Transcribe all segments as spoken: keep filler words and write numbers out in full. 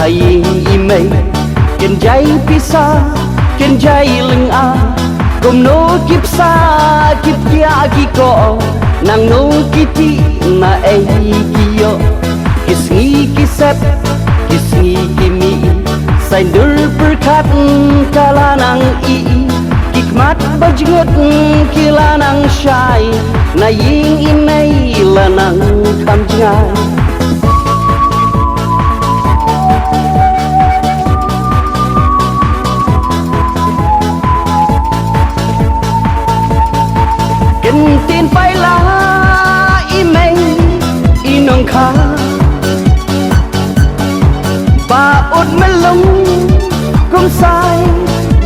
Ïing i mei, kin jai pisa, kin jai lynga. Kumno ki pisa, ki pia ki ko, nangno ki ti, na ei ki yo. Ki sngi ki sep, ki sngi ki mi, saindur pyrkhat ka la nang i. Ki khmat ba jngut ki la nang shai, na ïing i mei la nang kham jngai. Kin tin paila i mei i nongkha, ba ut melung kum sai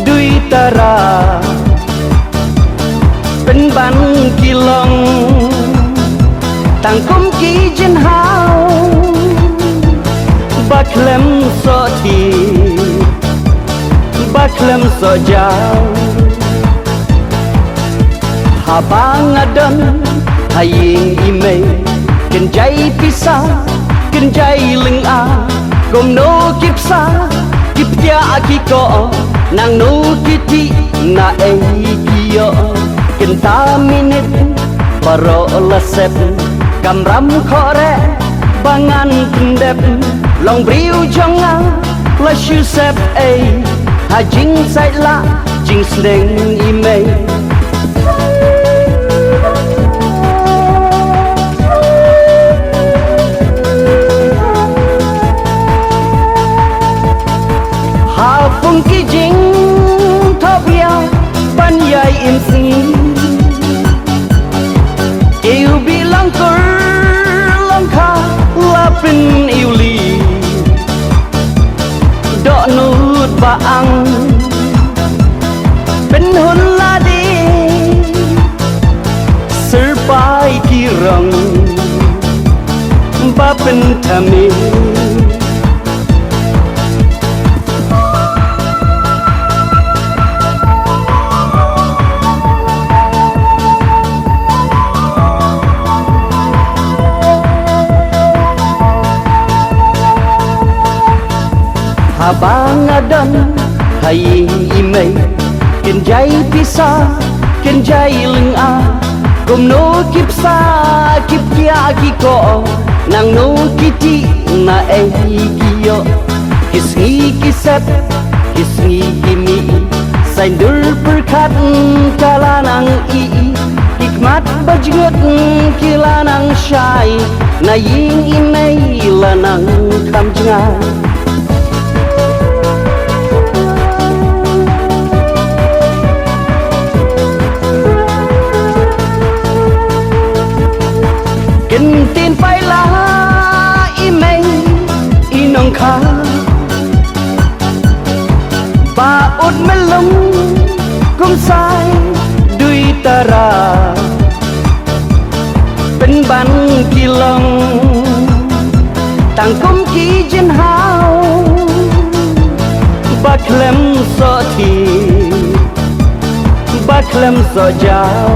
dui tara. Pynban ki long tang kum ki jynhaw, ba khlem soh ti, ba khlem soh jaw. Haba nga don ha ïing i mei, kin jai pisa, kin jai lynga. Kumno ki pisa, ki pia ki ko, nangno ki ti, na ei ki yo. Kynta minit baroh la sep, kamram khore ba ngan pyndep. Long briew jong nga la shu sep ei, ha jingsait la jingsneng i mei. Ha pung ki jingthok ïa ban ïai im sngi, iu bi long kur long kha la pyn iu li. Dohnud ba ang pynhun lade, syrpai ki rong ba pynthame. Haba nga don ha ïing i mei, kin jai pisa, kin jai lynga. Kumno ki pisa, ki pia ki ko, nangno ki ti, na ei ki yo. Ki sngi ki sep, ki sngi ki mi, saindur pyrkhat ka la nang i. Ki khmat ba jngut ki la nang shai, na ïing i mei la nang kham jngai. Kin tin paila i mei i nongkha, ba ut melung kum sai dui tara. Pynban ki long tang kum ki jynhaw, ba khlem soh ti, ba khlem soh jaw.